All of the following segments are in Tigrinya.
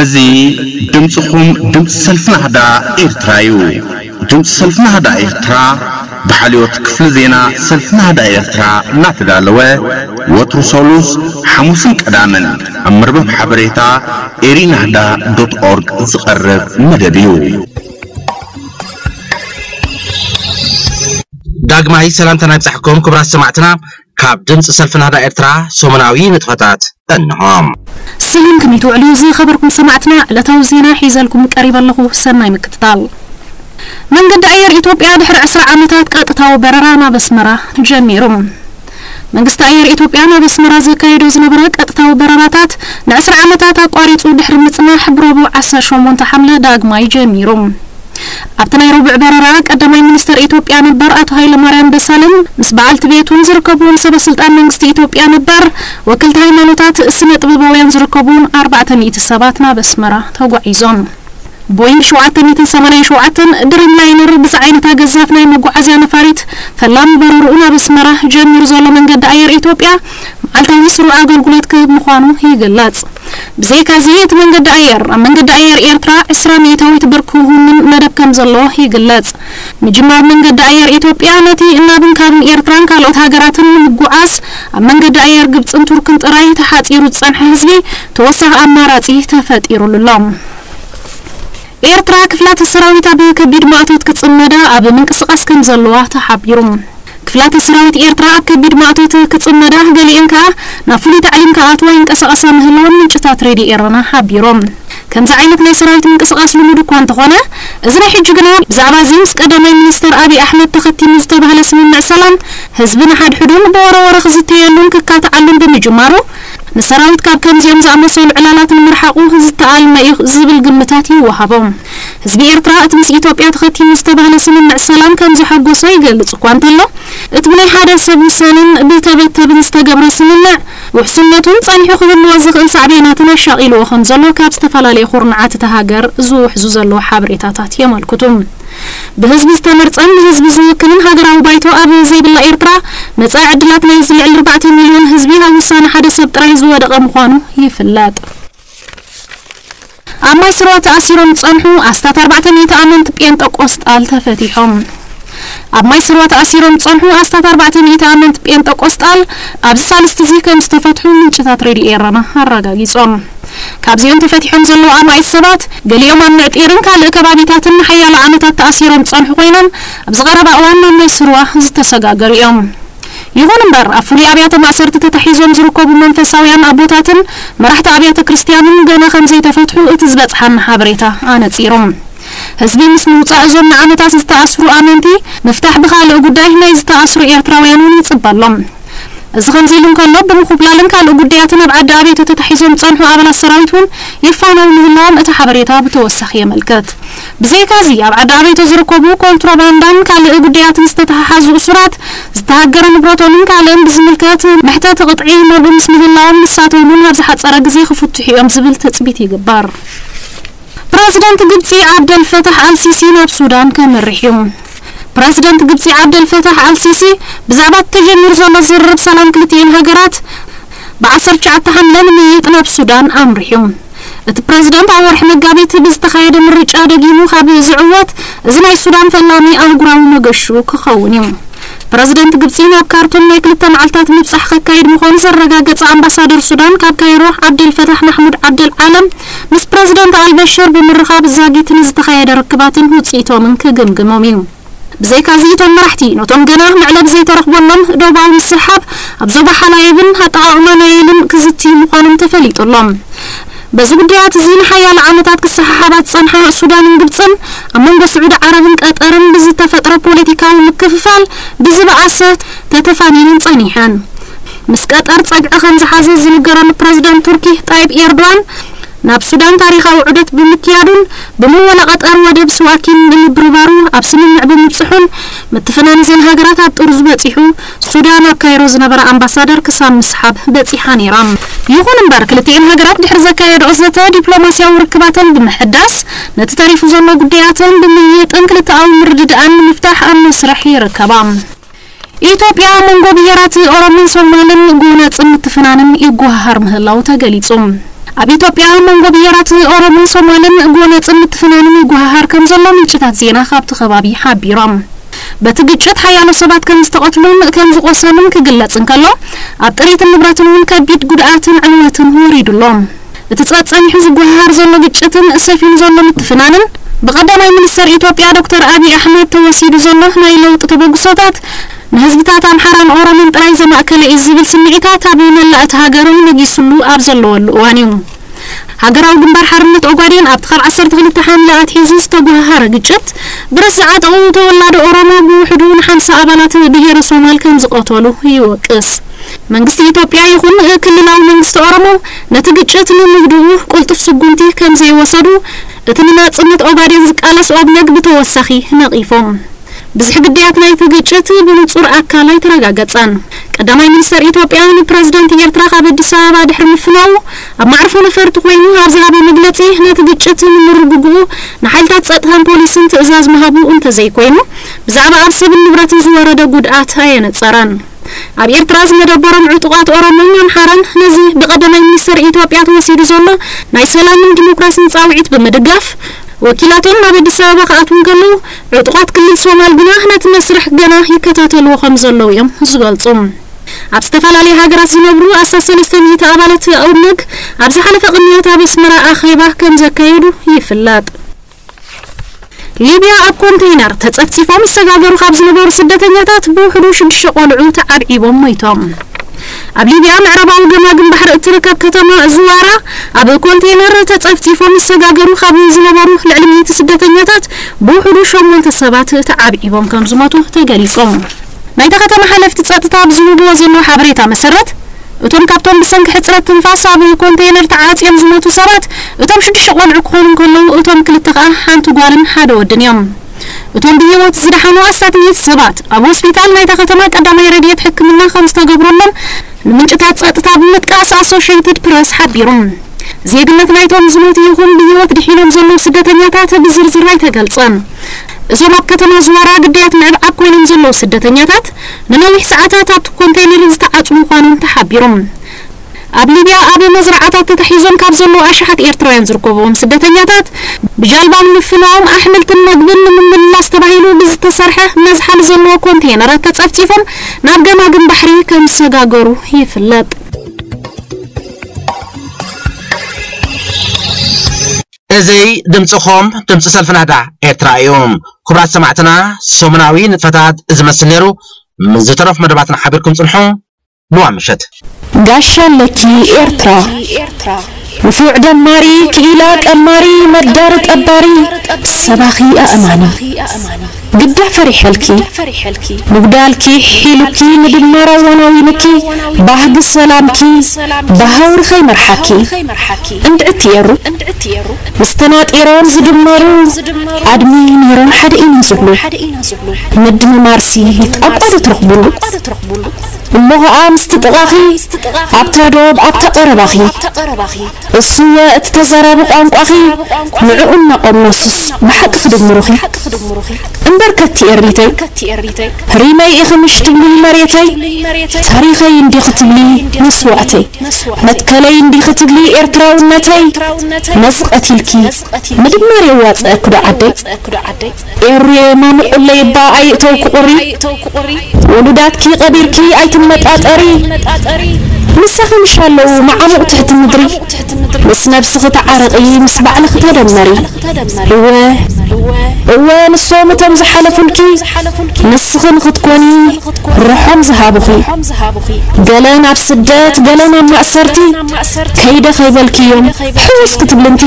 እዚ ድምፅኹም ድምፂ ሰልፊ ናህዳ ኤርትራ እዩ። ድምፂ ሰልፊ ናህዳ ኤርትራ ብሓልዮት ክፍሊ ዜና ሰልፊ ናህዳ ኤርትራ እናተዳለወ ወትሩ ሰሉስ፣ ሓሙስን ቀዳምን ኣብ መርበብ ሓበሬታ ኤሪናህዳ ዶት ኦርግ ዝቐርብ መደብ እዩ። ዳግማይ ሰላምታና ይብጻሕኩም ክቡራት ሰማዕትና። ካብ ድምፂ ሰልፊ ናህዳ ኤርትራ ሰሙናዊ ንጥፈታት እንሆ። ሰላም፣ ከመይ ትውዕሉ ዝኸበርኩም ሰማዕትና? ዕለታዊ ዜና ሒዘልኩም ቀሪበ ኣለኹ። ሰናይ ምክትታል። መንገዲ ኣየር ኢትዮጵያ ድሕሪ ዕስራ ዓመታት ቀጥታዊ በረራ ናብ ኣስመራ ጀሚሩ። መንግስቲ ኣየር ኢትዮጵያ ናብ ኣስመራ ዘካየዶ ዝነበረ ቀጥታዊ በረራታት ንዕስራ ዓመታት ኣቋሪጹ ድሕሪ ምጽናሕ ብረቡዕ ዓሰርተ ሸሞንተ ሓምለ ዳግማይ ጀሚሩ። ኣብቲ ናይ ረቡዕ በረራ ቀዳማይ ሚኒስተር ኢትዮጵያ ነበር ኣቶ ሃይለማርያም ደሳለኝ ምስ በዓልቲ ቤቱን ዝርከብዎም ሰበ ስልጣን መንግስቲ ኢትዮጵያ ነበር፣ ወከልቲ ሃይማኖታት፣ ስነ ጥበባውያን ዝርከብዎም ኣርባዕተ ሚእቲ ሰባት ናብ ኣስመራ ተጓዒዞም። ቦይንግ ሸውዓተ ሚእትን ሰማንያን ሸውዓተን ድሪም ላይነር ብዝዓይነታ ገዛፍ ናይ መጓዓዝያ ነፋሪት ፈላሚ በረርኡ ናብ ኣስመራ ጀሚሩ ዘሎ መንገዲ ኣየር ኢትዮጵያ መዓልታዊ ስሩዕ ኣገልግሎት ክህብ ምዃኑ ይግለጽ። ብዘይካዚ እቲ መንገዲ ኣየር ኣብ መንገዲ ኣየር ኤርትራ ዕስራ ሚእታዊት ብር ክውንን መደብ ከም ዘሎ ይግለጽ። ምጅማር መንገዲ ኣየር ኢትዮጵያ ነቲ እናብን ካብን ኤርትራን ካልኦት ሃገራትን ንምጉዓዝ ኣብ መንገዲ ኣየር ግብጽን ቱርክን ጥራይ ተሓጺሩ ዝጸንሐ ህዝቢ ተወሳኺ ኣማራጺ ተፈጢሩሉ ኣሎ። ኤርትራ ክፍላተ ሰራዊት ኣብ ከቢድ ማእቶት ክጽመዳ ኣብ ምንቅስቓስ ከም ዘለዋ ተሓቢሩ። ክፍላተ ሰራዊት ኤርትራ ኣብ ከቢድ ማእቶት ክጽመዳ፣ ገሊአን ከኣ ናብ ፍሉይ ታዕሊም ክኣትዋ ይንቀሳቐሳ ምህላወን ምንጭታት ሬድዮ ኤረና ሓቢሮም። ከምዚ ዓይነት ናይ ሰራዊት ምንቅስቓስ ልሙድ እኳ እንተኾነ፣ እዚ ናይ ሕጂ ግና ብዛዕባ እዚ ምስ ቀዳማይ ሚኒስተር ኣብይ ኣሕመድ ተኸቲሙ ዝተባህለ ስምምዕ ሰላም ህዝቢ ንሓድሕዱን ብወረወረ ክዝተየሉን ክካትዓሉን ብምጅማሩ፣ ንሰራዊት ካብ ከምዚኦም ዝኣመሰሉ ዕላላት ንምርሓቑ ዝተኣልመ እዩ ዝብል ግምታት ይወሃቦ። ህዝቢ ኤርትራ እቲ ምስ ኢትዮጵያ ተኸቲሙ ዝተባህለ ስምምዕ ሰላም ከም ዘሐጎሶ ይገልጽ እኳ እንተሎ፣ እቲ ብናይ ሓደ ሰብ ውሳኔን ብተበተብን ዝተገብረ ስምምዕ ውሕስነቱን ጸኒሑ ክህልዎ ዝኽእል ሳዕቤናትን ኣሻቒልዎ ከም ዘሎ ካብ ዝተፈላለዩ ኩርናዓት እታ ሃገር ዝውሕዙ ዘለዉ ሓበሬታታት የመልክቱ። ብህዝቢ ዝተመርጸን ንህዝቢ ዝውክልን ሃገራዊ ባይቶ ኣብ ዘይብላ ኤርትራ፣ መጻኢ ዕድላት ናይዚ ልዕሊ ኣርባዕተ ሚልዮን ህዝቢ ኣብ ውሳነ ሓደ ሰብ ጥራይ ዝወደቐ ምዃኑ ይፍለጥ። ኣብ ማይ ስርዋ ተኣሲሮም ዝጸንሑ ኣስታት ኣርባዕተ ሚእቲ ኣመንቲ ጴንጠቆስጣል ተፈቲሖም። ኣብ ማይ ስርዋ ተኣሲሮም ዝጸንሑ ኣስታት ኣርባዕተ ሚእቲ ኣመንቲ ጴንጠቆስጣል ኣብዚ ሳልስቲ እዚ ከም ዝተፈትሑ ምንጭታት ሬድዮ ኤረና ኣረጋጊጾም። ካብዚኦም ተፈቲሖም ዘለዉ ኣማኢት ሰባት፣ ገሊኦም ኣብ ምዕጢርን ካልእ ከባቢታትን ንሓያሎ ዓመታት ተኣሲሮም ዝጸንሑ ኮይኖም፣ ኣብዚ ቀረባ እዋን ናብ ማይ ስርዋ ዝተሰጋገሩ እዮም። ይኹን እምበር፣ ኣብ ፍሉይ ኣብያተ ማእሰርቲ ተታሒዞም ዝርከቡ መንፈሳውያን ኣቦታትን መራሕቲ ኣብያተ ክርስትያንን ገና ከም ዘይተፈትሑ እቲ ዝበጽሓና ሓበሬታ ኣነጺሩ። ህዝቢ ምስ ምውጻእ እዞም ንዓመታት ዝተኣስሩ ኣመንቲ፣ ምፍታሕ ብኻልእ ጉዳይ ናይ ዝተኣስሩ ኤርትራውያን እውን ይጽበ ኣሎ። እዚ ከምዚ ኢሉ እንከሎ፣ ብምኹብላልን ካልእ ጉዳያትን ኣብ ዓዲ ኣቤቶ ተታሒዞም ዝጸንሑ ኣባላት ሰራዊት እውን ይፋነዉ ምህላዎም እቲ ሓበሬታ ብተወሳኺ የመልክት። ብዘይካዚ፣ ኣብ ዓዲ ኣቤቶ ዝርከቡ ኮንትሮባንዳን ካልእ ጉዳያትን ዝተተሓሓዙ እሱራት፣ ዝተሃገረ ንብረቶምን ካልእን ብዝምልከት መሕተቲ ቅጥዒ ይመልኡ ምስ ምህላዎም፣ ንሳቶም እውን ኣብ ዝሓጸረ ግዜ ክፍትሑ እዮም ዝብል ትጽቢት ይግበር። ፕረዚደንት ግብጺ ዓብደል ፈታሕ ኣልሲሲ ናብ ሱዳን ከምርሕ እዩ። ፕረዚደንት ግብጺ ዓብደል ፈታሕ ኣልሲሲ ብዛዕባ እቲ ተጀሚሩ ዘሎ ዝርርብ ሰላም ክልቲኤን ሃገራት ብዓሰርተ ትሽዓተ ሓምለ ንምይይጥ ናብ ሱዳን ኣምሪሑ። እቲ ፕረዚደንት ኣብ ወርሒ መጋቢት ብዝተኻየደ ምርጫ ደጊሙ ካብ ዝዕወት፣ እዚ ናይ ሱዳን ፈላሚ ኣህጉራዊ መገሹ ክኸውን እዩ። ፕረዚደንት ግብጺ ናብ ካርቱም ናይ ክልተ መዓልታት ምብጻሕ ከካይድ ምዃኑ ዘረጋገጸ ኣምባሳደር ሱዳን ካብ ካይሮ ዓብደል ፈታሕ ማሕሙድ ዓብደል ዓለም፣ ምስ ፕረዚደንት ኣልበሽር ብምርኻብ ዛጊት ንዝተኻየደ ርክባትን ውጽኢቶምን ክግምግሞም እዩ። ብዘይካዚ፣ እቶም መራሕቲ ነቶም ገና መዕለቢ ዘይተረኽበሎም ዶባዊ ምስሕሓብ ኣብ ዞባ ሓላይብን ኣጠቓቕማ ናይልን ክዝትዩ ምዃኖም ተፈሊጡ ኣሎ። በዚ ጉዳያት እዚ ንሓያሎ ዓመታት ክሰሓሓባ ዝጸንሓ ሱዳንን ግብጽን፣ ኣብ መንጎ ስዑዲ ዓረብን ቀጠርን ብዝተፈጥረ ፖለቲካዊ ምክፍፋል ብዝበኣሰ ተተፋኒነን ጸኒሐን። ምስ ቀጠር ጸግዒ ከም ዝሓዘ ዝንገረሉ ፕረዚደንት ቱርኪ ጣይብ ኤርዶዋን፣ ናብ ሱዳን ታሪኻዊ ዑደት ብምክያዱን ብምወላ ቀጠር ወደብ ስዋኪን ብምብርባሩ ኣብ ስምምዕ ብምብጽሑን፣ ምትፍናን እዘን ሃገራት ኣብ ጥርዙ በጺሑ፣ ሱዳን ኣብ ካይሮ ዝነበረ ኣምባሳደር ክሳብ ምስሓብ በጺሓ ነይራ። ይኹን እምበር፣ ክልቲኤን ሃገራት ድሕሪ ዘካየድኦ ዘተ ዲፕሎማስያዊ ርክባተን ብምሕዳስ፣ ነቲ ተሪፉ ዘሎ ጉዳያተን ብምይይጥን ክልተኣዊ ምርድዳእን ንምፍታሕ ኣብ መስርሕ ይርከባ። ኢትዮጵያ ኣብ መንጎ ብሄራት ኦሮሞን ሶማልን ጎነጽን ምትፍናንን ይጓሃሃር ምህላው ተገሊጹ። ኣብ ኢትዮጵያ ኣብ መንጎ ብሄራት ኦሮሞን ሶማልን ጎነጽን ምትፍናንን ይጓሃሃር ከም ዘሎ ምንጭታት ዜና ካብቲ ከባቢ ሓቢሮም። በቲ ግጭት ሓያሎ ሰባት ከም ዝተቐትሉን ከም ዝቆሰሉን ክግለጽ እንከሎ፣ ኣብ ጥሪትን ንብረትን እውን ከቢድ ጉድኣትን ዕንወትን ወሪዱሎም። እቲ ጸ-፣ ጸኒሑ ዝጓሃሃር ዘሎ ግጭትን ሰፊኑ ዘሎ ምትፍናንን ብቀዳማይ ሚኒስተር ኢትዮጵያ ዶክተር ኣቢይ ኣሕመድ ተወሲዱ ዘሎ ናይ ለውጢ ተበግሶታት ንህዝብታት ኣምሓራን ኦሮሞን ጥራይ ዘማእከለ እዩ ዝብል ስምዒታት ኣብ መላእ እቲ ሃገር ነጊስሉ ኣብ ዘለወሉ እዋን እዩ። ሃገራዊ ግንባር ሓርነት ኦጋዴን ኣብቲ ካብ ዓሰርተ ክልተ ሓምለ ኣትሒዙ ዝተጓሃሃረ ግጭት ብረሲዓ ጠቕኡ ተወላዶ ኦሮሞ ብውሕዱ ንሓምሳ ኣባላት ብሄረ ሶማል ከም ዝቐተሉ ይወቅስ። መንግስቲ ኢትዮጵያ ይኹን ክልላዊ መንግስቲ ኦሮሞ ነቲ ግጭት ንምህድኡ ቅልጡፍ ስጉምቲ ከም ዘይወሰዱ እቲ ንናጽነት ኦጋዴን ዝቃለስ ኦብነግ ብተወሳኺ ነቒፎም። ብዙሕ ግዳያት ናይቲ ግጭት ብንጹር ኣካል ኣይተረጋገጸን። ቀዳማይ ሚኒስተር ኢትዮጵያ ንፕረዚደንት ኤርትራ ካብ ኣዲስ ኣበባ ድሕሪ ምፍናዉ ኣብ መዕርፎ ነፈርቲ ኮይኑ ኣብ ዝሃቦ መግለጺ ነቲ ግጭት ንምርግግኡ ንሓይልታት ጸጥታን ፖሊስን ትእዛዝ ምሃቡ እንተዘይኮይኑ ብዛዕባ ኣብ ሰብን ንብረትን ዝወረደ ጉድኣት ኣየነጸረን። ኣብ ኤርትራ ዝመደበሮም ዕጡቓት ኦሮሞን ኣምሓራን ነዚ ብቀዳማይ ሚኒስተር ኢትዮጵያ ተወሲዱ ዘሎ ናይ ሰላምን ዲሞክራሲን ጻውዒት ብምድጋፍ ወኪላቶም ናብ ኣዲስ ኣበባ ክኣትዉ እንከለዉ ዕጡቓት ክልል ሶማል ግና ነቲ መስርሕ ገና ይከታተልዎ ከም ዘለዉ እዮም ዝገልጹ። ኣብ ዝተፈላለየ ሃገራት ዝነብሩ ኣስታት ሰለስተ ሚእቲ ኣባላት ኦብነግ ኣብ ዝሓለፈ ቅንያት ኣብ ኣስመራ ኣኼባ ከም ዘካየዱ ይፍለጥ። ሊብያ ኣብ ኮንተይነር ተጸፍጺፎም ይሰጋገሩ ካብ ዝነበሩ ስደተኛታት ብውሕዱ ሽዱሽተ ቆልዑ ተዓብዒቦም ሞይቶም። ኣብ ሊብያ ምዕራባዊ ገማግም ባሕሪ እትርከብ ከተማ ዝዋራ ኣብ ኮንተይነር ተጸፍጺፎም ይሰጋገሩ ካብ ዝነበሩ ልዕሊ ሚእቲ ስደተኛታት ብውሕዱ ሸሞንተ ሰባት ተዓብዒቦም ከም ዝሞቱ ተገሊጹ። ናይታ ከተማ ሓለፍቲ ጸጥታ ኣብ ዝህብዎ ዘለዉ ሓበሬታ መሰረት፣ እቶም ካብቶም ብሰንኪ ሕጽረት ትንፋስ ኣብ ኮንተይነር ተዓጽዮም ዝሞቱ ሰባት፣ እቶም ሽዱሽተ ቆልዑ ክኾኑ እንከለዉ፣ እቶም ክልተ ከኣ ሓንቲ ጓልን ሓደ ወድን እዮም። እቶም ብህይወት ዝደሓኑ ኣስታት ሚእቲ ሰባት ኣብ ሆስፒታል ናይታ ከተማ ቀዳማይ ረድኤት ሕክምና ከም ዝተገብረሎም ንምንጭታት ጸጥታ ብምጥቃስ ኣሶሽየትድ ፕረስ ሓቢሩ። ዜግነት ናይቶም ዝሞቱ ይኹን ብህይወት ድሒኖም ዘለዉ ስደተኛታት ብዝርዝር ኣይተገልጸን። እዞም ኣብ ከተማ ዝዋራ ግዳያት ምዕብዓብ ኮይኖም ዘለዉ ስደተኛታት ንነዊሕ ሰዓታት ኣብቲ ኮንተይነር ዝተዓጽዉ ምዃኖም ተሓቢሩ። ኣብ ሊብያ ኣብ መዝረዓታት ተታሒዞም ካብ ዘለዉ ኣሽሓት ኤርትራውያን ዝርከብዎም ስደተኛታት ብጃልባ ንምፍናዎም ኣሕምልትን መግብን ንምምልላስ ተባሂሉ ብዝተሰርሐ መዝሓል ዘለዎ ኮንተይነራት ተጸፍጺፎም ናብ ገማግም ባሕሪ ከም ዝሰጋገሩ ይፍለጥ። እዚ ድምፅኹም ድምፂ ሰልፊ ናህዳ ኤርትራ እዩ። ክቡራት ሰማዕትና፣ ሰሙናዊ ንጥፈታት እዚ መስል ነይሩ። ምስ ዝተረፉ መደባትና ሓቢርኩም ፅንሑ። ልዋ ምሸት። ጋሻ ኣለኪ ኤርትራ፣ ንፉዕ ደማሪ፣ ክኢላ ቀማሪ፣ መዳሪ ጠባሪ፣ ሰባኺ ኣእማኒ። ግዳ ፈሪሐልኪ፣ ምጉዳልኪ ሒሉኪ፣ ምድማር ኣዋናዊኑኪ፣ ባህጊ ሰላምኪ፣ ብሃውሪ ከይመርሓኪ። እንድዕቲ የሩ፣ ምስ ተናጢሮም ዝድመሩ፣ ኣድሚ ነይሮም ሓደ ኢና ዝብሉ። ምድምማርሲ ጣቋ ዶ ትረኽቡሉ? እሞ ኸኣ ምስቲ ጥቓኺ፣ ኣብታ ዶብ፣ ኣብታ ቀረባኺ። እሱወ እቲ ተዛራቢ ቋንቋኺ፣ ንዕኡ እናቐመሱስ ብሓቂ ክድምሩኺ። እምበር ከቲ ኤሪተይ፣ ሪመይ ኢኺ ምሽ ትብሊ መሬተይ፣ ታሪኸይ እንዲኺ ትብሊ መስዋእተይ፣ መትከለይ እንዲኺ ትብሊ ኤርትራውነተይ። ነዚ ቀቲልኪ ምድማር የዋጽኣኪ ዶ ዓደይ? ኤሩየ ማሙቑለይ እባ ኣይእተውኪ ቁሪ፣ ውሉዳትኪ ቀቢርኪ ኣይትመጣጠሪ። ምሳኺ ምሽ ኣለዉ መዓሙቕ ትሕቲ ምድሪ፣ ምስ ነብስኺ ተዓረቒ ምስ ባዕልኺ ተደመሪ። እወ እወ ንሶም እቶም ዝሓለፉልኪ፣ ንስኺ ንኽትኮኒ ርሖም ዝሃቡኺ። ገለን ኣብ ስደት ገለን ኣብ ማእሰርቲ፣ ከይደ ከይበልክዮም ሕውስ ክትብሊ እንቲ።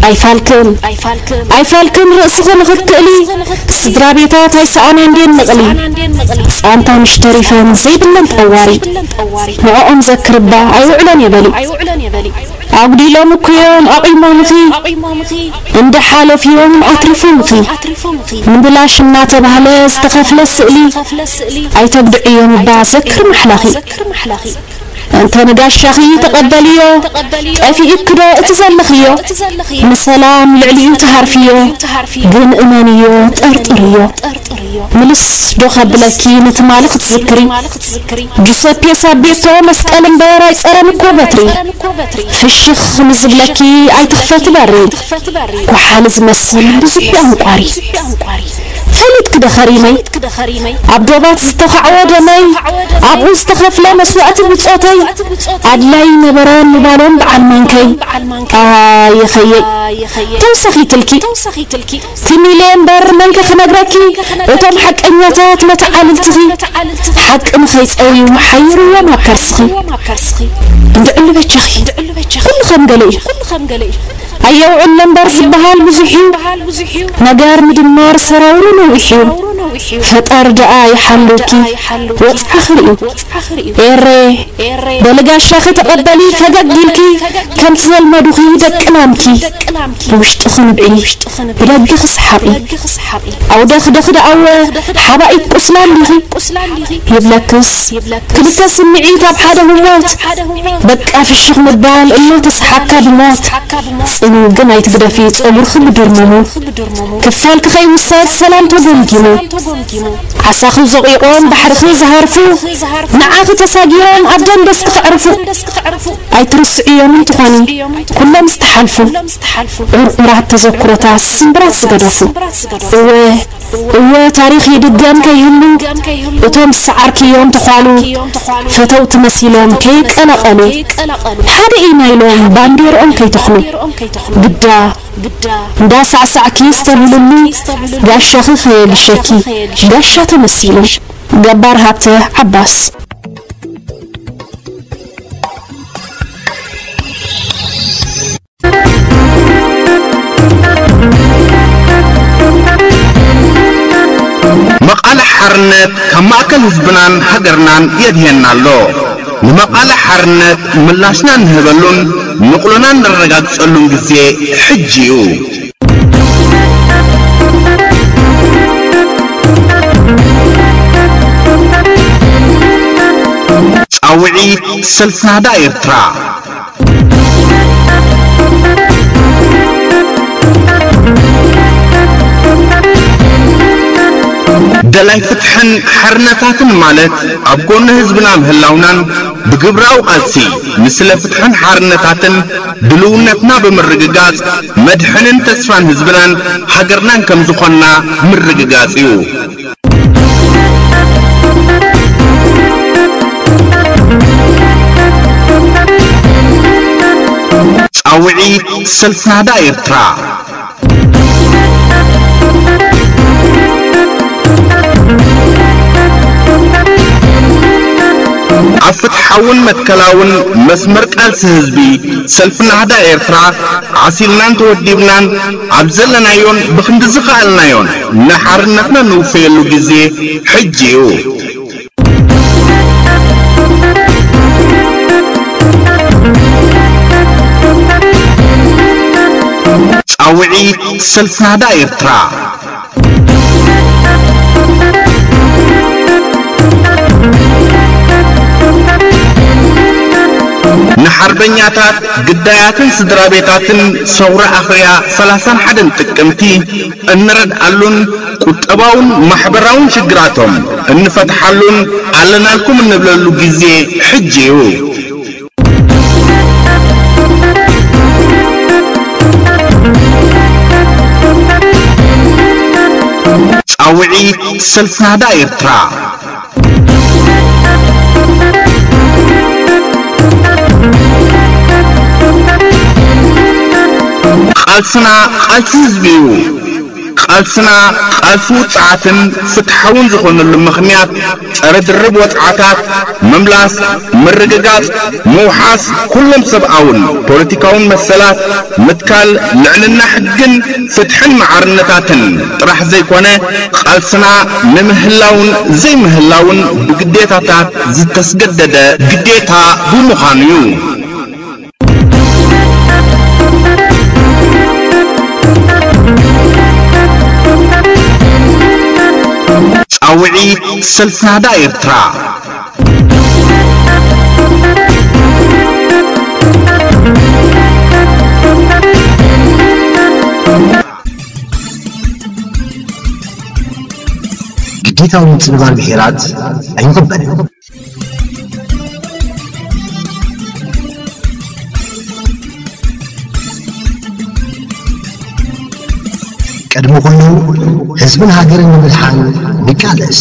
ኣይፋልክን ኣይፋልክን ርእስኺ ንኽትክእሊ፣ ስድራ ቤታት ኣይሰኣናን ድየን ንቕሊ። ጻንታ ምሽ ተሪፈን ዘይብለን ጠዋሪ፣ ንዕኦም ዘክርባ ኣይውዕለን እየ በሊ። ኣጉዲሎም እኮ እዮም ኣቑሞምኺ፣ እንዳ ሓለፉ እዮም ኣትሪፎምኺ። ንብላሽ እናተባህለ ዝተኸፍለ ስእሊ፣ ኣይተጉድዕዮም እባ ዘክሪ ማሕላኺ። እንተ ንጋሻኺ ተቐበልዮ፣ ጠፊኡኪ ዶ እቲ ዘለኽዮ? ንሰላም ልዕሊኡ ትሃርፍዮ፣ ግን እመንዮ ጠርጥርዮ። ምልስ ዶ ከብለኪ ንትማሊ ክትዝክሪ? ጁሰፔ ሳቤቶ መስቀል እምበር ኣይጸረን እኮ በትሪ። ፍሽኽ ንዝብለኪ ኣይትኽፈቲ በሪ። ጓሓል ዝመስል ብዙሕ እዩ ኣንቋሪ። ፈሊጥኪ ዶ ኸሪመይ? ኣብ ዶባት ዝተኻዕወ ደመይ፣ ኣብኡ ዝተኸፍለ መስዋእቲ ብጾተይ፣ ኣድላይ ነበረ ምባሎም በዓል መንከይ። ኣየኸየይ፣ ተውሰኺትልኪ። እቲ ሚልዮን በር መንከ ክነግረኪ፣ እቶም ሓቀኛታት መተዓልልትኺ፣ ሓቂ ንኸይጸውዩ ሓይርዎም ኣብ ከርስኺ። እንድዕሉ በጃኺ፣ ኩሉ ከም ገለ እዩ። ኣየውዕሎ እምበር ዝበሃል ብዙሕ እዩ። ነገር ምድማር ሰራውሩ ነዊሕ እዩ። ፈጣሪ ደኣ ይሓልውኪ፣ ወጽዓ ክርእዩ። ኤረ፣ በሊ ጋሻኺ ተቐበሊ ፈገግ ኢልኪ፣ ከምቲ ዘልመዱኺ ደቂ ላምኪ። ብውሽጥኺ ንብዒ፣ ብደግኺ ሰሓቒ። ኣውደኽደኽ ደኣወ፣ ሓባኢት ቁስላ እንዲኺ። ይብለክስ፣ ክልተ ስምዒት ኣብ ሓደ ህሞት። በቃ ፍሽኽ ምባል እሞ ተሰሓካ ብሞት። ጽምው ግን ኣይትግደፊ ጸጉርኺ ብድርሙሙ። ክፋልኪ ከይውሰድ ሰላም ተጎምጊሙ። ዓሳኺ ዘቑቖም ባሕርኺ ዝሃርፉ። ንዓኺ ተሳጊሮም ኣብ ደንደስኪ ከዕርፉ። ኣይትርስዕዮምን ትኾኒ ኩሎም ዝተሓልፉ። ዑርዑራት ተዘክሮታት ስምብራት ዝገደፉ። እወ እወ ታሪኽ ይድገም ከይህሉ። እቶም ዝሰዓርክዮም ተዃሉ። ፈተውቲ መሲሎም ከይቀላቐሉ። ሓደ ኢና ኢሎም ባንዴርኦም ከይተኽሉ። ግዳ እንዳሳዕሳዕኪ ዝተብልሉ። ጋሻኺ ከየግሸኪ ጋሻ ተመሲሉ። ገባር ሃብተ ዓባስ። መቓልሕ ሓርነት ካብ ማእከል ህዝብናን ሃገርናን የድህየና ኣሎ። ንመቓልሕ ሓርነት ምላሽና እንህበሉን ንቕሎና እነረጋግጸሉን ግዜ ሕጂ እዩ። ጻውዒት ሰልፊ ናህዳ ኤርትራ። ደላይ ፍትሕን ሓርነታትን ማለት ኣብ ጎኒ ህዝብና ምህላውናን ብግብራዊ ቃልሲ ንስለ ፍትሕን ሓርነታትን ድልውነትና ብምርግጋጽ መድሕንን ተስፋን ህዝብናን ሃገርናን ከም ዝኾንና ምርግጋጽ እዩ። ጻውዒት ሰልፊ ናህዳ ኤርትራ። ኣብ ፍትሓውን መትከላውን መስመር ቃልሲ ህዝቢ ሰልፊ ናህዳ ኤርትራ ዓሲልናን ተወዲብናን ኣብ ዘለናዮን ብኽንዲ ዝኸኣልናዮን ንሓርነትና ንውፈየሉ ግዜ ሕጂ እዩ። ጻውዒት ሰልፊ ናህዳ ኤርትራ። ንሓርበኛታት ግዳያትን ስድራ ቤታትን ሰውራ ኣኽርያ ሰላሳን ሓደን ጥቅምቲ እንረድኣሉን ቁጠባውን ማሕበራውን ሽግራቶም እንፈትሓሉን ኣለናልኩም እንብለሉ ግዜ ሕጂ እዩ። ጻውዒት ሰልፊ ናህዳ ኤርትራ። ቃልስና ቃልሲ ህዝቢ እዩ። ቃልስና ቃልሲ ውጽዓትን ፍትሓውን ዝኾነሉ ምኽንያት ጸረ ድርብ ወጽዓታት፣ ምምላስ፣ ምርግጋጽ፣ ምውሓስ ኩሎም ሰብኣውን ፖለቲካውን መሰላት፣ ምትካል ልዕልና ሕግን ፍትሕን ማዕርነታትን ጥራሕ ዘይኮነ፣ ቃልስና ንምህላውን ዘይምህላውን ብግዴታታት ዝተስገደደ ግዴታ ብምዃኑ እዩ። ጻውዒት ሰልፊ ናህዳ ኤርትራ። ፊታዊ ምጽብባል ብሄራት ኣይንቕበልን። ቅድሚ ኩሉ ህዝብን ሃገርን ንምድሓን ንቃለስ።